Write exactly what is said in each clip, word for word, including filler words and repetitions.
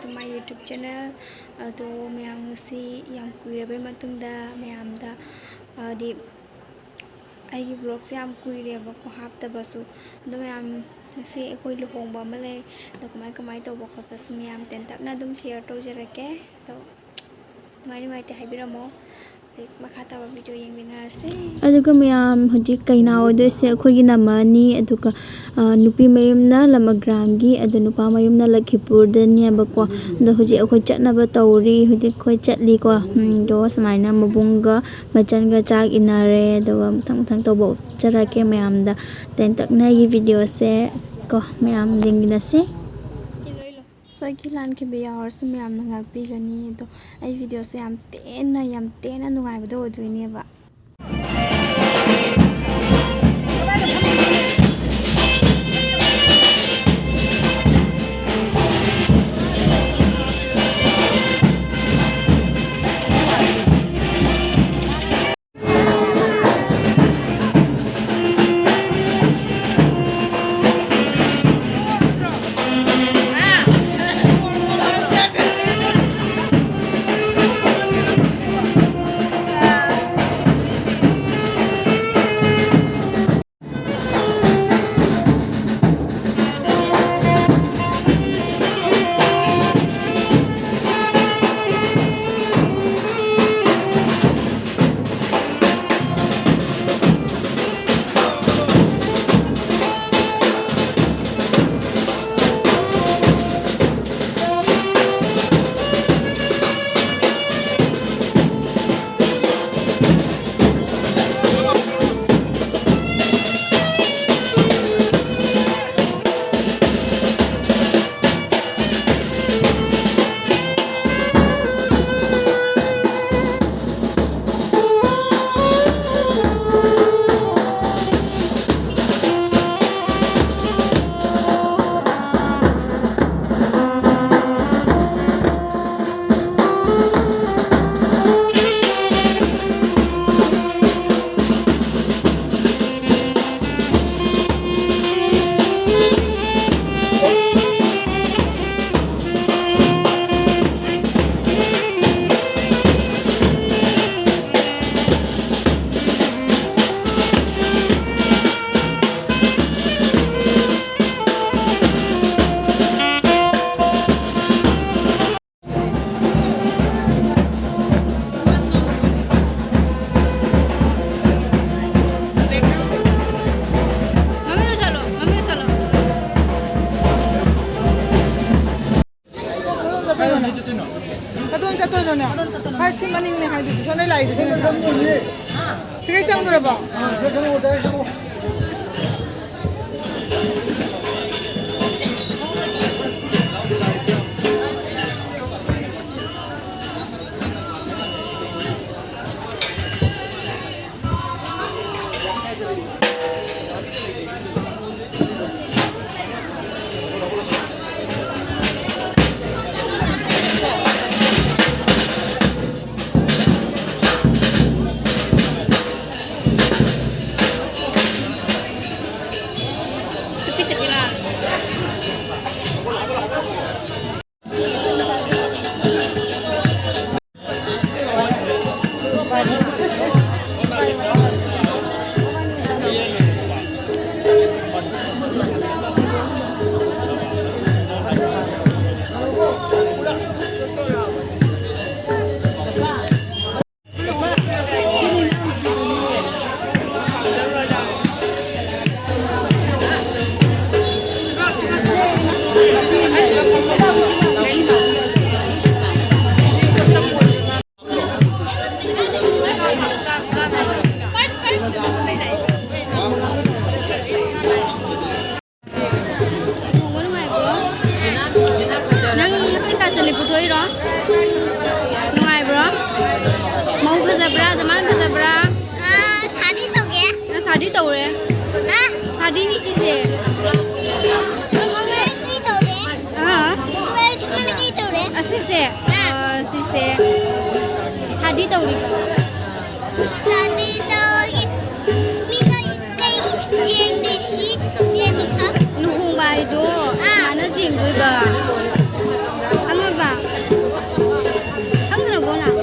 To my YouTube channel. ꯑꯗꯣ ꯃꯌꯥꯝ, ꯉꯁꯤ ꯌꯥꯝ ꯀꯨꯏꯔꯕꯩ ꯃꯇꯨꯡꯗ ꯃꯌꯥꯝꯗ, ꯍꯥꯏꯗꯤ ꯑꯩꯒꯤ vlogꯁꯦ ꯌꯥꯝ ꯀꯨꯏꯔꯦꯕꯀꯣ ꯍꯥꯞꯇꯕꯁꯨ꯫ ꯑꯗꯣ ꯃꯌꯥꯝ, ꯉꯁꯤ ꯑꯩꯈꯣꯏ ꯂꯨꯍꯣꯡꯕ ꯑꯃ ꯂꯩ꯫ ꯑꯗꯣ ꯀꯃꯥꯏ ꯀꯃꯥꯏ ꯇꯧꯕ ꯈꯣꯠꯄꯁꯨ ꯃꯌꯥꯝ ꯇꯦꯟꯇꯛꯅ ꯑꯗꯨꯝ share ꯇꯧꯖꯔꯛꯀꯦ꯫ ꯑꯗꯣ ꯅꯨꯡꯉꯥꯏ ꯅꯨꯡꯉꯥꯏꯇꯦ ꯍꯥꯏꯕꯤꯔꯝꯃꯣ꯫ ꯍꯧꯖꯤꯛ ꯃꯈꯥ ꯇꯥꯕ video ꯌꯦꯡꯃꯤꯟꯅꯔꯁꯦ꯫ ꯑꯗꯨꯒ ꯃꯌꯥꯝ, ꯍꯧꯖꯤꯛ ꯀꯩꯅꯥ ꯑꯣꯏꯗꯣꯏꯁꯦ ꯑꯩꯈꯣꯏꯒꯤ ꯅꯝꯃꯅꯤ꯫ ꯑꯗꯨꯒ, ꯑ, ꯅꯨꯄꯤ ꯃꯌꯨꯝꯅ ꯂꯃꯒ꯭ꯔꯥꯝꯒꯤ, ꯑꯗꯣ ꯅꯨꯄꯥ ꯃꯌꯨꯝꯅ ꯂꯈꯤꯄꯨꯔꯗꯅꯦꯕꯀꯣ꯫ ꯑꯗꯣ ꯍꯧꯖꯤꯛ ꯑꯩꯈꯣꯏ ꯆꯠꯅꯕ ꯇꯧꯔꯤ꯫ ꯍꯧꯖꯤꯛ ꯑꯩꯈꯣꯏ ꯆꯠꯂꯤꯀꯣ꯫ ꯎꯝ, ꯑꯗꯣ ꯁꯨꯃꯥꯏꯅ ꯃꯕꯨꯡꯒ ꯃꯆꯟꯒ ꯆꯥꯛ ꯏꯟꯅꯔꯦ꯫ ꯑꯗꯨꯒ ꯃꯊꯪ ꯃꯊꯪ ꯇꯧꯕ ꯎꯠꯆꯔꯛꯀꯦ ꯃꯌꯥꯝꯗ꯫ ꯇꯦꯟꯇꯛꯅ ꯑꯩꯒꯤ videoꯁꯦ ꯀꯣ ꯃꯌꯥꯝ ꯌꯦꯡꯃꯤꯟꯅꯁꯦ꯫ ꯁꯣꯏꯈꯤ ꯂꯥꯟꯈꯤꯕ ꯌꯥꯎꯔꯁꯨ ꯃꯌꯥꯝꯅ ꯉꯥꯛꯄꯤꯒꯅꯤ꯫ ꯑꯗꯣ ꯑꯩ videoꯁꯦ ꯌꯥꯝ ꯇꯦꯟꯅ, ꯌꯥꯝ ꯇꯦꯟꯅ ꯅꯨꯡꯉꯥꯏꯕꯗꯣ ꯑꯣꯏꯗꯣꯏꯅꯦꯕ꯫ ꯁꯤ ꯃꯅꯤꯡꯅꯦ ꯍꯥꯏꯗꯨꯗꯤ, ꯁꯣꯝꯗꯩ ꯂꯥꯛꯏꯗꯨꯗꯤ ꯉꯁꯥꯏ꯫ ꯁꯤꯒꯩ ꯆꯪꯗꯣꯔꯕꯣ? ꯅꯨꯡꯉꯥꯏꯕ꯭ꯔꯣ? ꯅꯪ ꯉꯁꯤ ꯀꯥ ꯆꯠꯂꯤ ꯄꯨꯊꯣꯛꯏꯔꯣ? ꯅꯨꯡꯉꯥꯏꯕ꯭ꯔꯣ? ꯃꯧ ꯐꯖꯕ꯭ꯔꯥ? ꯗꯃꯥꯟ ꯐꯖꯕ꯭ꯔꯥ? ꯑꯥ, ꯁꯥꯗꯤ ꯇꯧꯒꯦ꯫ ꯅꯪ ꯁꯥꯗꯤ ꯇꯧꯔꯦ? ꯑꯥ꯫ ꯁꯥꯗꯤꯅꯤ ꯁꯤꯁꯦ꯫ ꯁꯤꯁꯨ ꯇꯧꯔꯦ꯫ ꯑꯥ꯫ ꯁꯤꯁꯨ ꯇꯧꯔꯦ꯫ ꯑꯁꯤꯁꯦ? ꯑꯥ꯫ ꯑꯥ, ꯁꯤꯁꯦ ꯁꯥꯗꯤ ꯇꯧꯔꯤꯕ? ꯁꯥꯗꯤ ꯇꯧꯔꯤ꯫ ꯃꯤꯅ ꯀꯩ ꯆꯦꯡꯅꯤ ꯁꯤ? ꯆꯦꯡ ꯈꯛ꯫ ꯂꯨꯍꯣꯡꯕ ꯍꯥꯏꯗꯣ ꯑꯥ꯫ ꯁꯨꯃꯥꯏꯅ ꯆꯦꯡꯗꯣꯏꯕ꯫ ꯈꯪꯉꯕ? ꯈꯪꯗ꯭ꯔꯕꯣ ꯅꯪ?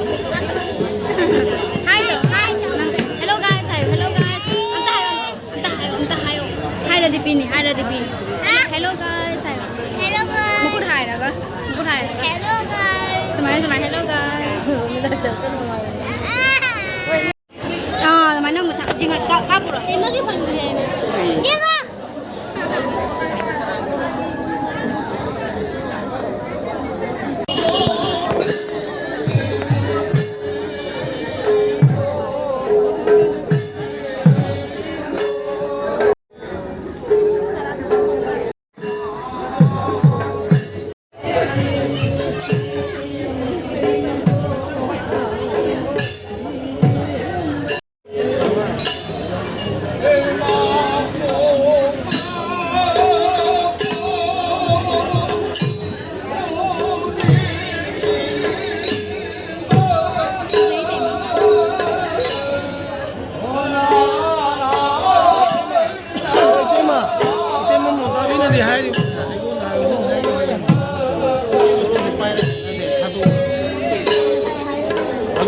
ꯍꯥꯏꯗꯣ, ꯍꯥꯏꯗꯣ꯫ ꯅꯪ hello guys ꯍꯥꯏꯌꯣ, hello guys꯫ ꯑꯝꯇ ꯍꯥꯏꯌꯣ, ꯑꯝꯇ ꯍꯥꯏꯌꯣ, ꯑꯝꯇ ꯍꯥꯏꯌꯣ꯫ ꯍꯥꯏꯔꯗꯤ ꯄꯤꯅꯤ, ꯍꯥꯏꯔꯗꯤ ꯄꯤꯅꯤ꯫ ꯑꯥ꯫ Hello guys ꯍꯥꯏꯌꯣ꯫ Hello guys꯫ ꯃꯈꯨꯠ ꯍꯥꯏꯔꯒ, ꯃꯈꯨꯠ ꯍꯥꯏꯔꯒ꯫ Hello guys꯫ ꯁꯨꯃꯥꯏꯅ, ꯁꯨꯃꯥꯏꯅ, hello guys꯫ ꯑꯥ꯫ ꯑꯥ, ꯑꯗꯨꯃꯥꯏꯅ ꯑꯃꯨꯛ ꯊꯥ-, ꯆꯤꯡꯉ-, ꯀꯥ-, ꯀꯥꯞꯄꯨꯔꯣ? ꯌꯦꯡꯉꯣ!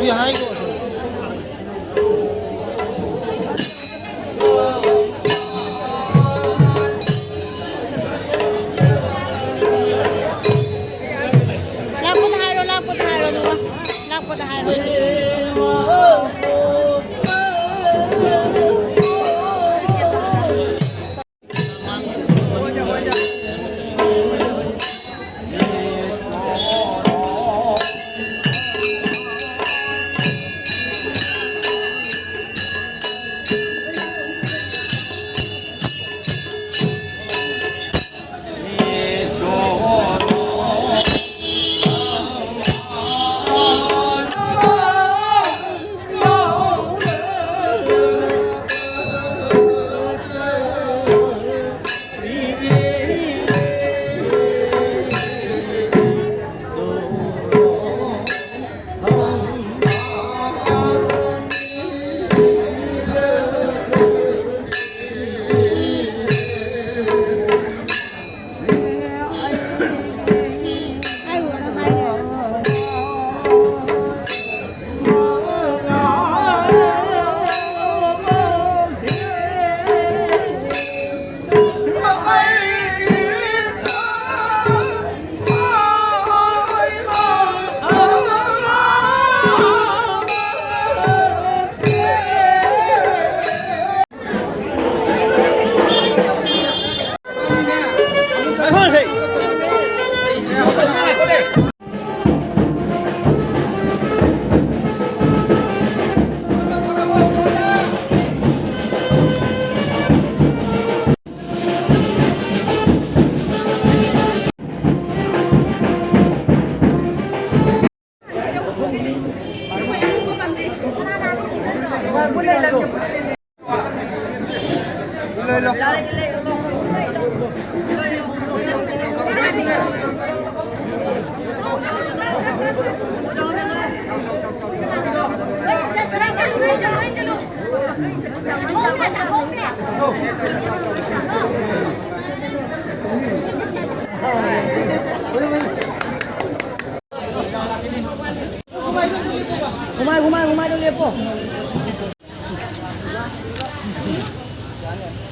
ꯍꯥꯏꯒꯣ꯫ ꯂꯥꯛꯄꯗ ꯍꯥꯏꯔꯣ, ꯂꯥꯛꯄꯗ ꯍꯥꯏꯔꯣ, ꯑꯗꯨꯒ ꯂꯥꯛꯄꯗ ꯍꯥꯏꯔꯣ꯫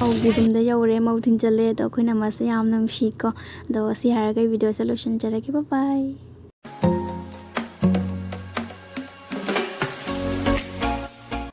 ꯃꯧꯒꯤ ꯔꯨꯝꯗ ꯌꯧꯔꯦ, ꯃꯧ ꯊꯤꯟꯖꯜꯂꯦ꯫ ꯑꯗꯣ ꯑꯩꯈꯣꯏꯅ ꯃꯥꯁꯦ ꯌꯥꯝ ꯅꯨꯡꯁꯤꯀꯣ꯫ ꯑꯗꯣ ꯁꯤ ꯍꯥꯏꯔꯒ ꯑꯩ ꯚꯤꯗꯤꯑꯣꯁꯦ ꯂꯣꯏꯁꯤꯟꯖꯔꯒꯦ꯫ ꯕꯥꯏ ꯕꯥꯏ꯫